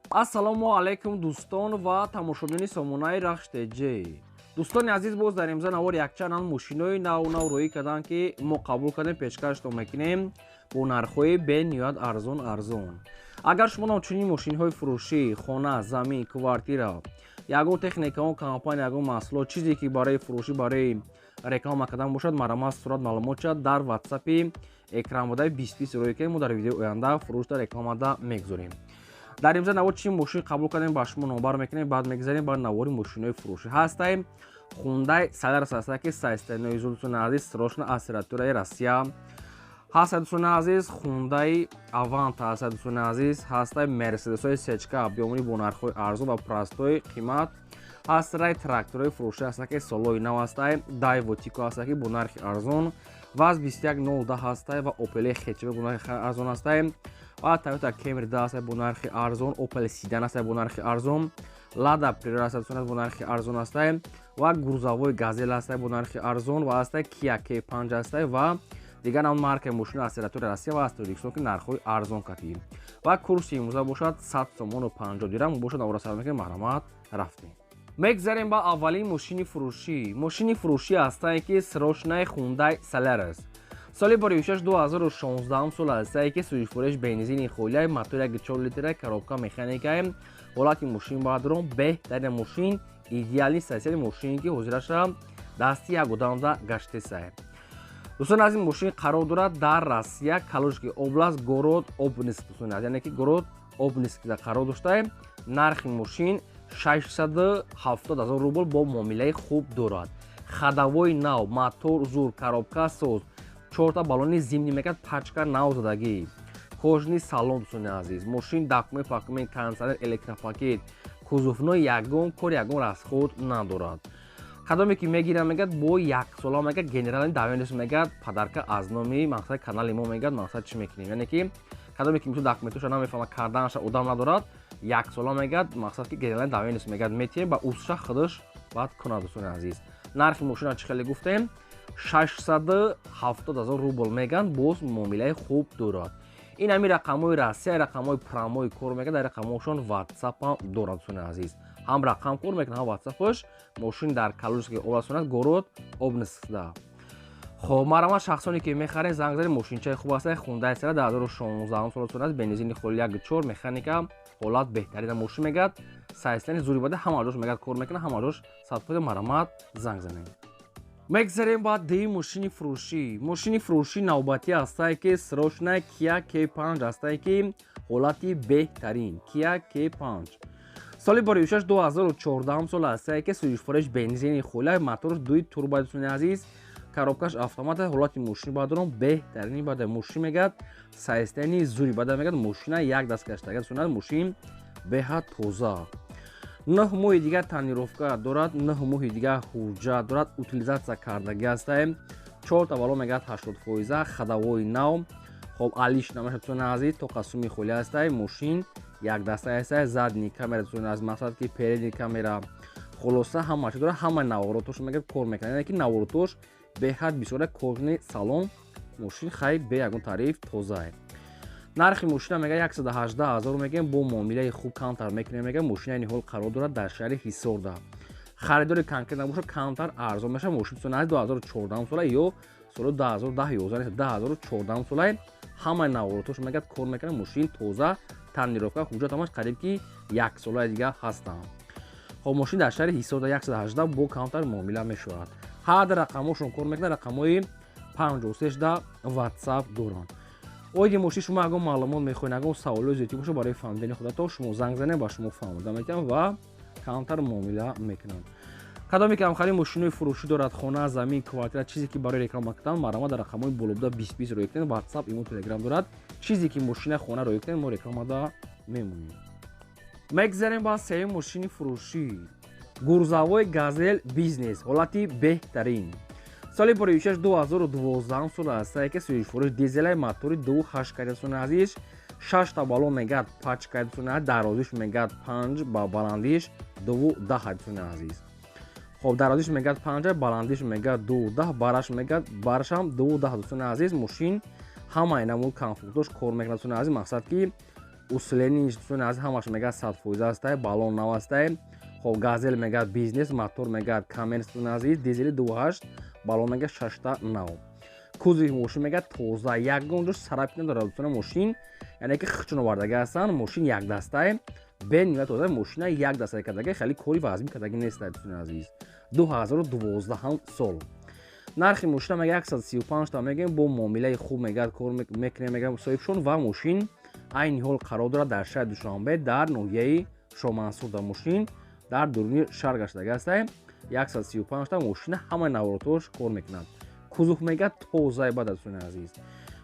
Ассалому алайкум, дӯстон ва тамошобинони сомонаи Рахш ТЖ. Дӯстони азиз, боз дар имза навор якчанд мошинои нав нав роӣ карданд, ки мо қабул кардем, пешкаштон мекунем бо нархҳои бениҳоят арзон арзон. Агар шумо чунин мошинҳои фурӯшӣ, хона, замин, квартира, ягон техникаон, компания, ягон маҳсулот, чизе ки барои фурӯшӣ, барои реклама кардан бошад, марҳамат, сурат, маълумот шад дар ватсапи экранбудаи 20 роӣ кунед. Мо дар видеои оянда фурӯшда, рекламада мегузорем. Дар имза навор чӣ мошин қабул кардем, ба шумо номбар мекунем. Баъд мегзарем ба навори мошинои фурӯшӣ. Ҳастаем Хундай Солярис ҳаста, ки состояние дӯстони азиз, срочно аз территорияи Россия ҳаста. Дӯстони азиз, Хундай Аванта ҳаста. Дӯстони азиз, ҳастаи Мерседесҳои сечка биёмонӣ бо нархҳои арзон ва простой қимат ҳастаи тракторҳои фурӯшӣ ҳаста, ки солҳои нав ҳастаи Дайво Тико ҳаста, ки бо нархи арзон ВАЗ 2110 ҳастаи ва Опел хчб бо нархи арзон ҳастаи ва Toyota Camry 10 ҳастаи бо нархи арзон, Opel Sedan ҳастаи бо нархи арзон, Lada Priora ҳастаи бо нархи арзон ҳастаи ва грузовой Газел ҳастаи бо нархи арзон ва ҳастаи Kia K5 ҳастаи ва дигар ҳам маркаи мошина аз территорияи Россия ва аз Тоҷикистон, ки нархҳои арзон катӣ ва курси имрӯза бошад 100 сомону 50 дирам бошад. Навора сар мекунем, марҳамат, рафтем. Мегзарем ба аввалин мошини фурӯшӣ. Мошини фурӯшӣ ҳастае, ки срочный Хундай Солярис, соли боришаш 2016 сол ҳастае, ки сӯзишвориш бензини холияи, мотор 1,4 литра, коробка механикаи. Ҳолати мошин баъдрон беҳтарин, мошин идеальный состояние, мошине ки ҳозираша дасти як одамда гаштесае. Дӯстон аз ин, мошин қарор дорад дар Россия, Калужский область, город Обнинск. Дӯстон, яъне ки город Обнинскда қарор доштае. Нархи мошин 670 ҳазор рубл, бо муомилаи хуб дорад. Ходовой нав, мотор зур, коробка соз, чорта баллони зимний мекард, пачка нав задагӣ, кожаный салон. Дӯстони азиз, мошин документ пакумент, кондиционер, электропакет, кузовной, ягон кор, ягон расход надорад. Кадоме ки мегирам, мегӯяд, бо яксола, мегӯяд, генеральный доверенность, мегӯяд, подарка аз номи мақсади канали мо, мегӯяд, мақсад чӣ мекунем. Яъне ки кадоме ки мисол документоша намефаҳма, карданаша одам надорад, яксола, мегӯяд, мақсад ки генеральный доверенность, мегӯяд, метиҳем ба усша, худаш баъд кунад. Дӯстони азиз, нархи мошина чӣ хеле гуфтем, 670 ҳазор рубл мегӯянд, боз муомилаи хуб дорад. Ин ҳамин рақамҳои Россия, рақамҳои прямой кор мекунад. Дар рақамҳошон ватсапам дорад. Дӯстони азиз, ҳам рақам кор мекунад, ҳам ватсапаш. Мошин дар Калужский область, город Обнинскда. Хоб, марҳамат, шахсоне ки мехаред, занг занед. Мошинчаи хуб аст, Хундай сера, 2016 сол аст, бензини холи, 1,4, механика, ҳолат беҳтарина мошин, мегӯяд, состояние зури бада, ҳама ҷош, мегӯяд, кор мекунад, ҳама ҷош 100%. Марҳамат, занг занед. Мегзарем ба дуюм мошини фурӯшӣ. Мошини фурӯшӣ навбатӣ ҳастае, ки срочная Kia K5 ҳастае, ки ҳолати беҳтарин Kia K5, соли боришаш 2014 сол ҳастае, ки сӯзишвориш бензини холя, моторш дуи турбо. Дӯстони азиз, коробкаш автомат. Ҳолати мошини баъдорон беҳтарини бада мошин, мегӯяд, состояние зури бада, мегӯяд, мошина як даст гаштага сунад, мошин беҳад тоза. 9 моҳи дигар тонировка дорад, 9 моҳи дигар ҳуҷҷат дорад, утилизация кардагӣ ҳастае. Чорта баллон, мегӯяд, 80%, ходовой нав. Хоб, алиш намешад. Дӯстони азиз, то қасуми холи ҳастае, мошин якдаста ҳастае, задний камера, дӯстони азиз, мақсад ки передний камера, хулоса ҳама чиз дорад. Ҳама наворотош, мегӯяд, кор мекунад, яъне ки наворотош беҳад бисёра. Кожаный салон, мошин хай бе ягон тариф тозае. Нархи мошина, мега, 118 ҳазор мегӯем, бо муомилаи хуб камтар мекунем, мега. Мошина ҳол қарор дорад дар шаҳри Ҳисорда. Харидори конкрет набошад, камтар арзон мешавад. Мошин 2014 сола ё соли 2010, 11, 2014 солаи. Ҳамаи наворотош, мегӯяд, кор мекунад, мошин тоза, тонировка, ҳуҷҷат ҳамаш қариб ки як солаи дигар ҳастанд. Хоб, мошин дар шаҳри Ҳисорда, 118, бо камтар муомила мешавад. Ҳар рақамҳошон кор мекунад, рақамҳои 53 да ватсап доранд. Оиди мошин шумо ягон маълумот мехоҳед, ягон саволои зиёдӣ бошад, барои фаҳмидани худато шумо занг занед, ба шумо фаҳмода метиҳам ва камтар муомила мекунанд. Кадоме ки ҳамхари мошинои фурӯшӣ дорад, хона, замин, квартира, чизе ки барои реклама кардан, марҳамат, дар рақамҳои болобуда 20 20 роӣ кунед. Ватсап, имо, Телеграм дорад. Чизе ки мошина, хона роӣ кунед, мо рекламада мемонем. Мегзарем ба сеюм мошини фурӯшӣ. Грузовой Газел Бизнес, ҳолати беҳтарин, соли боришаш 2012 сол ҳастае, ки сӯзишвориш дизелай, мотори 2,8 кардасони азиз, шашта баллон, мегӯяд, пачка дусони, дарозиш, мегӯяд, панҷ, ба баландиш 2,10, дусони азиз. Хоб, дарозиш, мегӯяд, панҷа, баландиш, мегӯяд, 2,10, бараш, мегӯяд, барашам 2,10. Дӯстони азиз, мошин ҳамаи намуд комфортош кор мекунад. Дӯстони азиз, мақсад ки Усиление дӯстони азиз ҳамаш мегӯяд 100% ҳастай, баллон нав ҳастай. Хоб, Газел мегӯяд бизнес, мотор мегӯяд Каменс, дӯстони азиз, дизели 2.8, баллон мегӯяд шашта нав. Кузови мошин мегӯяд тоза, ягон ҷо царапина надорад, дӯстони мошин, яъне ки хичон овардага ҳастанд, мошин якдастай, бениҳоят тоза, мошина як дастае кардага, хеле кори вазмин кардаги нестай, дӯстони азиз. 2012 сол. Нархи мошина мега 135 та мегӯем, бо муомилаи хуб мегӯяд кор мекунем, мегӯям соҳибшон. Ва мошин айни ҳол қарор дорад дар шаҳри Душанбе, дар ноҳияи Шомансур, дар мошин дар дуруни шаҳр гаштага ҳастай. 135 та, мошина ҳамаи наворотош кор мекунад. Кузов мегӯяд тозаи бад, дӯстони азиз.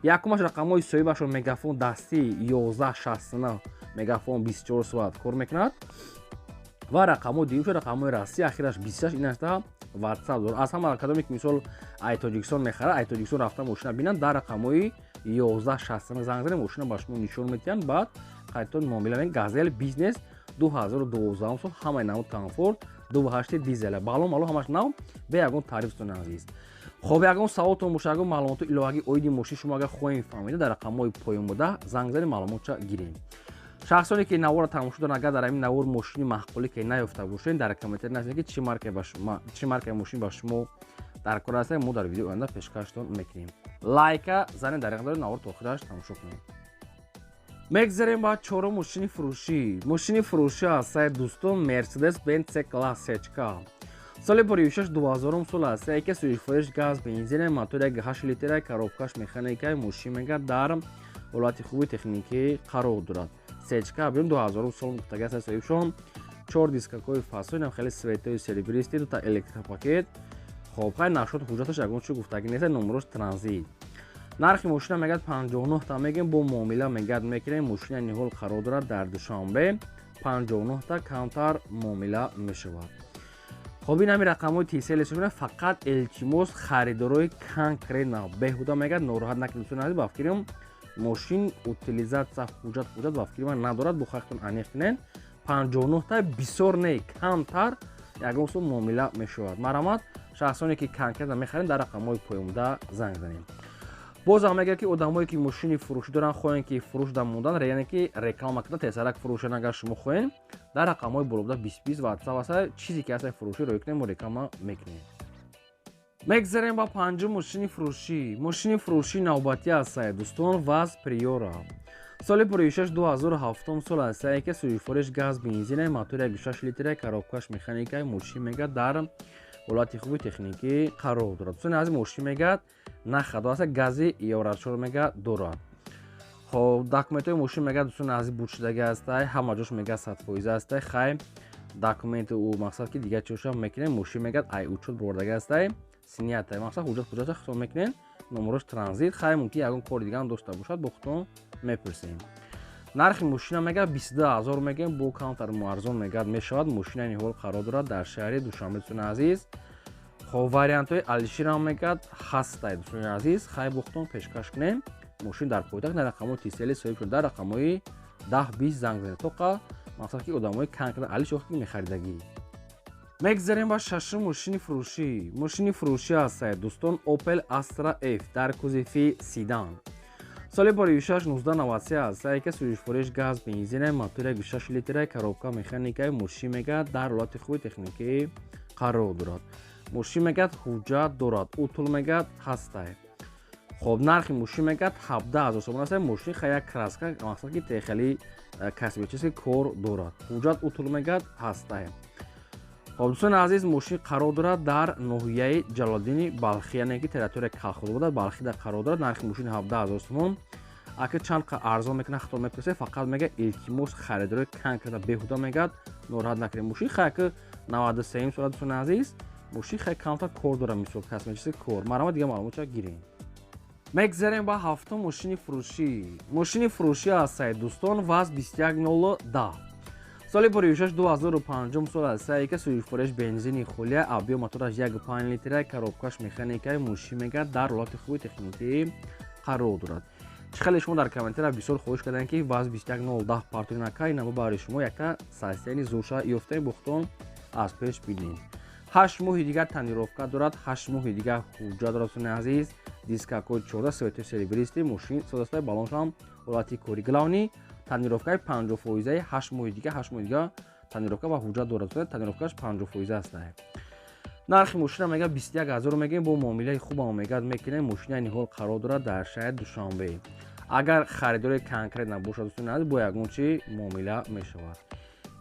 Якумаш рақамҳои соҳибашон мегафон дастӣ 1169, мегафон 24 соат кор мекунад. Ва рақамҳои дуюмшо рақамҳои Россия, ахираш 26, ин аста WhatsApp дорад. Аз ҳама кадоме ки мисол ай Тоҷикистон мехарад, ай Тоҷикистон рафта мошина бинанд, дар рақамҳои 1169 занг занед, мошина ба шумо нишон медиҳанд, баъд қайтон муомила мекунед. Газел бизнес 2012 сол, ҳамаи намуд комфорт, 2.8 дизела, баллон малон ҳамаш нав, бе ягон тариф, дӯстони азиз. Хоб, ягон саволтон боша, ягон маълумоти иловагӣ оиди мошин шумо агар хоҳем фаҳмида, дар рақамҳои поён буда занг занед, маълумотша гирем. Шахсоне ки наворро тамошо доранд, агар дар ҳамин навор мошини маъқулӣ ки наёфта бошед, дар комментарий нависед, ки чӣ маркаи мошин ба шумо дар кор аст, мо дар видеои оянда пешкаштон мекунем. Лайка занед, дар доред навор то охираш тамошо кунед. Мегзарем ба чорум мошини фурӯшӣ. Мошини фурӯшӣ ҳастае, дӯстон, Мерседес Бенц С класс сечка. Соли фурӯшаш 2000 сол аст. Яке сӯзишвориш газ, бензин, мотор 1.8 литра, коробкаш механика, мошин мегӯяд дар ҳолати хуби техникӣ қарор дорад. Сечка бим 2000 сол гуфтага аст соҳибшон. Чор дискакҳои фасон, ҳам хеле светои серебристый, дута электропакет. Хоб, хай нашуд ҳуҷҷаташ ягон чӣ гуфтагӣ нест, номерош транзит. Нархи мошина мегӯяд 59 та мегӯем, бо муомила мегӯяд мекунем. Мошина ниҳол қарор дорад дар Душанбе, 59 та камтар муомила мешавад. Хоб, ин ҳамин рақамҳои тисел шуна, фақат илтимос харидорои конкретно беҳуда мегӯяд нороҳат накунед, дӯстони азиз. Ба фикрим мошин утилизация ҳуҷҷат ба фикри ман надорад, бо хахтон аниқ кунед. 59 та бисёр не, камтар ягон сум муомила мешавад. Марҳамат, шахсоне ки конкретно мехарем, дар рақамҳои поёнбуда занг занем. Боз ҳам мегӯяд, ки одамое ки мошини фурӯшӣ доранд, хоҳем ки фурӯш да мондан, яъне ки реклама кардан, тезарак фурӯшанд, агар шумо хоҳем, дар рақамҳои болобуда 20 20 WhatsApp аст, чизе ки ҳаст фурӯшӣ рӯй кунем, мо реклама мекунем. Мегзарем ба панҷум мошини фурӯшӣ. Мошини фурӯшӣ навбатӣ ҳастае, дӯстон, ВАЗ Приора. Соли фурӯшаш 2007 сол аст, яке сӯзишвориш газ, бензин, мотор 1.6 литра, коробкаш механика, мошин мегӯяд дар ҳолати хуби техникӣ қарор дорад. Дӯстони азиз, мошин мегӯяд на хадо аст, гази евро 4 мегӯяд дорад. Хоб, документҳои мошин мегӯяд, дӯстони азиз, буд шудаги ҳастай, ҳама ҷош мегӯяд 100% ҳастай. Хай, документи ӯ мақсад ки дигар чиошам мекунем, мошин мегӯяд ай учёт бурдаги ҳастай, снятый, мақсад ҳуҷҷат худтон мекунем, номерош транзит. Хай, мумкин ягон кори дигарам дошта бошад, бо худтон мепурсем. Нархи мошина мегӯяд 22 000 мегӯем, бо камтар арзон мегӯяд мешавад. Мошина ниҳол қарор дорад дар шаҳри Душанбе, дӯстони азиз. Хоб, вариантҳои алиширам мегӯяд ҳастай, дӯстони азиз. Хай, бо худтон пешкаш кунем. Мошин дар пойтахт, дар рақамҳои тисели соҳиб шуд, дар рақамҳои 10 20 занг занед, тоқа мақсад ки одамои конкретно алиш ки мехаридагӣ. Мегзарем ба шашум мошини фурӯшӣ. Мошини фурӯшӣ ҳастае, дӯстон, Opel Astra F дар кузови седан. Соли фурӯшаш 1993 аст, яке сӯзишвориш газ, бензин, мотор 1.6 литра, коробка механика, мошин мегӯяд дар ҳолати хуби техникӣ қарор дорад. Мошин мегӯяд ҳуҷҷат дорад, утул мегӯяд ҳастай. Хоб, нархи мошин мегӯяд 17 000 сомон аст. Мошин хай як краска, мақсад ки хеле косметический кор дорад, ҳуҷҷат утул мегӯяд ҳастай. Хоб, дӯстони азиз, мошин қарор дорад дар ноҳияи Ҷалолиддини Балхӣ, яъне ки территорияи Калхозобода, Балхида қарор дорад. Нархи мошин 17 000 сомон, ака чанд арзон мекунад, хато мепурсед. Фақат мегӯяд илтимос харидорои конкретно беҳуда мегӯяд нороҳат накунед. Мошин хай ки 93 сола, дӯстони азиз, мошин хай камтар кор дорад, мисол косметический кор. Марҳамат, дигар маълумотча гирем. Мегзарем ба ҳафтум мошини фурӯшӣ. Мошини фурӯшӣ ҳастае, дӯстон, ВАЗ 2110. Соли фурӯшаш 2005 сол аст, яке сӯзишвориш бензини холия, объём мотораш 1.5 литра, коробкаш механика, мошин мегӯяд дар ҳолати хуби техникӣ қарор дорад. Чӣ хеле шумо дар комментария бисёр хоҳиш карданд, ки ВАЗ 2110 партонака, ина барои шумо якта состояние зӯрша ёфтаем, бо худтон аз пеш бинед. 8 моҳи дигар тонировка дорад, 8 моҳи дигар ҳуҷҷат дорад, дӯстони азиз. Дискакҳои 14, светои серебристый, мошин содастай, баллоншам ҳолати кори, главный Тонировкаи 50%, 8 моҳи дига, 8 моҳи дига тонировка ва ҳуҷҷат дорад. Тонировкаш 50% аст. Нархи мошина мега 21 000 мегӯем, бо муомилаи хубам мегӯяд мекунем. Мошина ниҳол қарор дорад дар шаҳри Душанбе. Агар харидори конкрет набошад, дӯстони азиз, бо ягон чи муомила мешавад.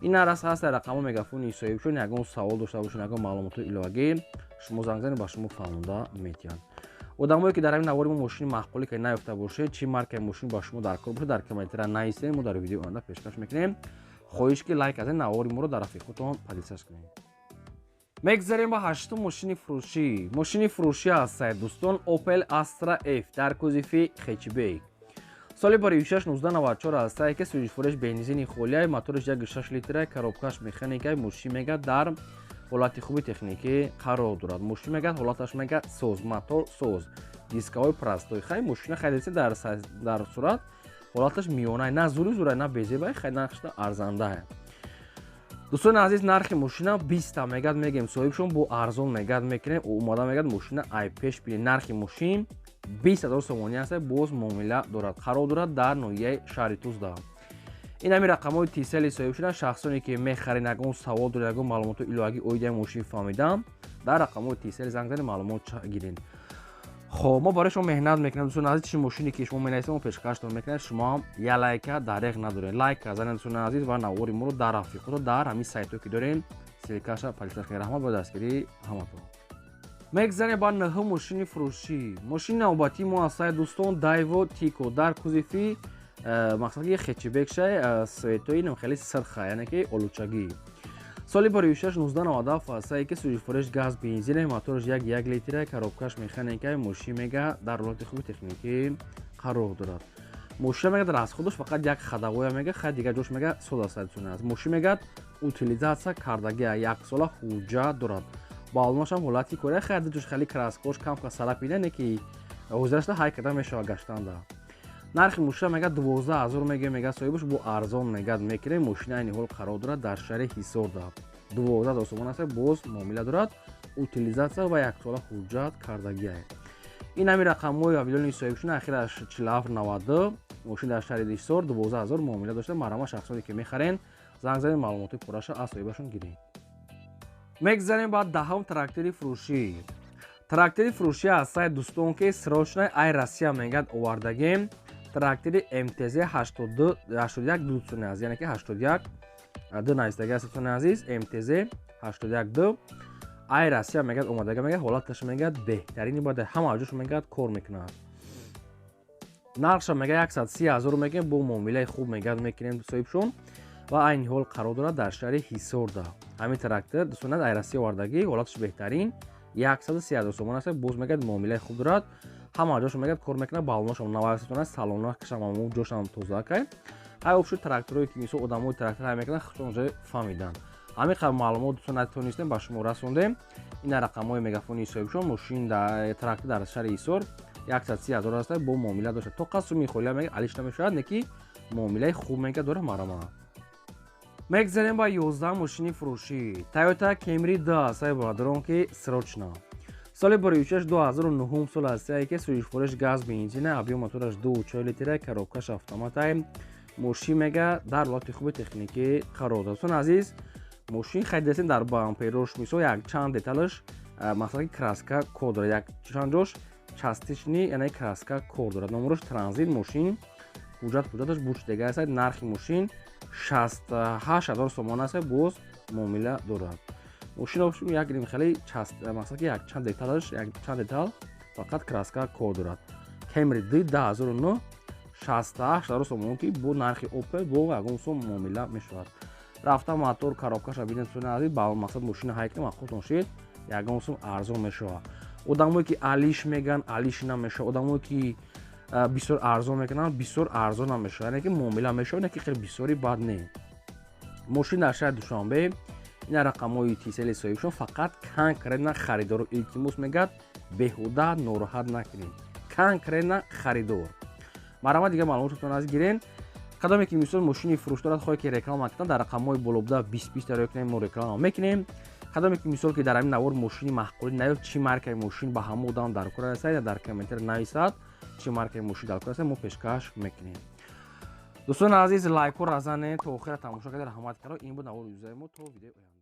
Ин нарас ҳаст рақамҳо мегафони соҳибшон. Ягон савол дошта бошед, ягон маълумоти иловагӣ, шумо занг занед, ба шумо фаҳмонда метиҳанд. Одамое, ки дар ҳамин навори мо мошини маъқулӣ ки наёфта бошед, чӣ маркаи мошин ба шумо дар кор бошад, дар комментария нависед, мо дар видеои оянда пешкаш мекунем. Хоҳиш, ки лайк азен, навори моро дар рафиқотон поделиться кунед. Мегзарем ба ҳаштум мошини фурӯшӣ. Мошини фурӯшӣ аст, дӯстон, Opel Astra F дар кузови хэтчбек, соли барои 1994 аст, ки сӯзишвориш бензини холия, моториш 1,6 литра, коробкаш механика. Мошин мега дар ҳолати хуби техникӣ қарор дорад. Мошин мега ҳолаташ мега соз, мотор соз, дискаҳои простой. Хай, мошина хайдеси дар сурат ҳолаташ миёна, на зури зура, на безебай. Хай, нархшда арзандае, дӯстони азиз. Нархи мошина 20-та мегад мегем, соҳибшон бо арзон мегад мекунем. Омада мегад мошина ай пеш бинед. Нархи мошин 20 000 сомонӣ аст, боз муомила дорад. Қарор дорад дар ноҳияи шаҳри Тузда. Ин ҳамин рақамҳои Тисели соҳиб шуда. Шахсоне, ки мехаред, ягон савол доред, ягон маълумоти иловагӣ оиди мошин фаҳмидам, дар рақамҳои Тисели занг занед, маълумот гиред. Хоб, мо барои шумо меҳнат мекунем, дӯстони азиз. Чи мошине ки шумо менависед, мо пешкаштон мекунем. Шумо ҳам я лайка дареғ надоред, лайк занед, дӯстони азиз, ва навори моро дар рафиқото, дар ҳамин сайтҳое ки дорем, ссылкаша поделиться кунед. Раҳмат ба дастгирии ҳаматон. Мегзарем ба нӯҳум мошини фурӯшӣ. Мошини навбатии мо ҳастае, дӯстон, Дайво Тико дар кузови мақсад ки хэтчбекшай, цветои хеле сирха, яъне ки олучагӣ. Соли барои 1997 ҳастае, ки сӯзишвориш газ бензине, мотораш 1,1 литра, коробкаш механика. Мошин мега дар ҳолати хуби техникӣ қарор дорад. Мошина мега дар аз худаш фақат як ходовоя мега, хай, дигар ҷош мега сода аст. Мошин мегӯяд утилизация кардагия, яксола ҳуҷҷат дорад. Балонашам ҳолати кора, хай, ҷош хеле краскош камка сарапида, не ки ҳозирашда ҳай карда мешавад гаштанда. Нархи мошина мега 12 000 мега, мега соҳибаш бо арзон мегад мекунем. Мошина айни ҳол қарор дорад дар шаҳри Ҳисорда. 12 000 сомон аст, боз муомила дорад, утилизация ва яксола ҳуҷҷат кардагия. Ин ҳамин рақамҳои авилони соҳибшуна, ахираш 4792. Мошин дар шаҳри Ҳисор, 12 000 муомила дошта. Марҳамат, шахсоне ки мехарен, занг занед, маълумоти пурраша аз соҳибашон гиред. Мегзарем ба 10-ум трактори фурӯшӣ. Трактори фурӯшӣ ҳастае, дӯстон, ки срочно ай Россия мегӯяд овардагем. Трактори МТЗ 81 дӯстони азиз, яъне ки 81 д навистаги аст, дӯстони азиз. МТЗ 81 д ай Россия мегӯяд омадага. Мегӯяд ҳолаташ мегӯяд беҳтарини, бояд ҳама ҷош мегӯяд кор мекунад. Нархша мегӯяд 130 000 мегӯем, бо муомилаи хуб мегӯяд мекунем соҳибшон. Ва айни ҳол қарор дорад дар шаҳри Ҳисорда ҳамин трактор, дӯстони, ай Россия овардагӣ. Ҳолаташ беҳтарин, 130 000 сомон аст, боз мегӯяд муомилаи хуб дорад, ҳама ҷошо мегӯяд кор мекунад. Балонашам навасатона, салонакашам ҷошам тоза кай. Ҳай, обшуд тракторое ки мисол одамои трактор ҳай мекунанд, худшон уже фаҳмиданд. Ҳамин қадр маълумот, дӯстон, натонистем ба шумо расондем. Ина рақамҳои мегафони соҳибшон. Мошин, трактор дар шаҳри Ҳисор, 130 000 аст, бо муомила дошта. То қасуми холия мега алиш намешавад, не ки муомилаи хуб мега дора. Марама, мегзарем ба 11 мошини фурӯшӣ. Тойота Кемри д астаи, бародарон, ки срочно, соли барои 2009 сол астае, ки сӯзишвориш газ бензина, объём мотораш 2,4 литра, коробкаш автоматай. Мошин мега дар ҳолати хуби техникӣ қарор дорад. Дӯстони азиз, мошин харидасем, дар бамперош мисол як чанд деталаш масалан краска кор дорад, як чанд ҷош частичный, яъне краска кор дорад. Номерош транзит. Мошин ҳуҷҷаташ бучдега аст. Нархи мошин 68 000 сомон аст, боз муомила дорад. Мошин як хеле масалан ки як чанд деталаш, як чанд детал фақат краска кор дорад. Кемри д 2009, 68 000 сомон, ки бо нархи опел бо ягон сум муомила мешавад. Рафта мотор, коробкаша бинед, дӯстони азиз, ба мақсад мошина ҳай кунем, худтон шид, ягон сум арзон мешавад. Одамое ки алиш меган, алиш намешавад. Одамое ки бисёр арзон мекунанд, бисёр арзон намешавад, яъне ки муомила мешавад, не ки хеле бисёри бад не. Мошин дар шаҳри Душанбе. Ина рақамҳои Тисели соҳибшон. Фақат конкретно харидоро, илтимос, мегӯяд, беҳуда нороҳат накунед, конкретно харидор. Марҳамат, дигар маълумототон аз гирен. Кадоме ки мисол мошини фурӯш дорад, хоҳе ки реклама кунад, дар рақамҳои болобуда 20 20 дароя кунем, мо реклама мекунем. Кадоме ки мисол ки дар ҳамин навор мошини маъқулӣ наёфт, чӣ маркаи мошин ба ҳама одам дар кор расад, дар комментар нависад, чӣ маркаи мошин дар кор расад, мо пешкаш мекунем. Дӯстони азиз, лайкҳоро занед, то охира тамошо карда раҳмат кардо. Ин буд навори юзаи мо. То видеои оянда.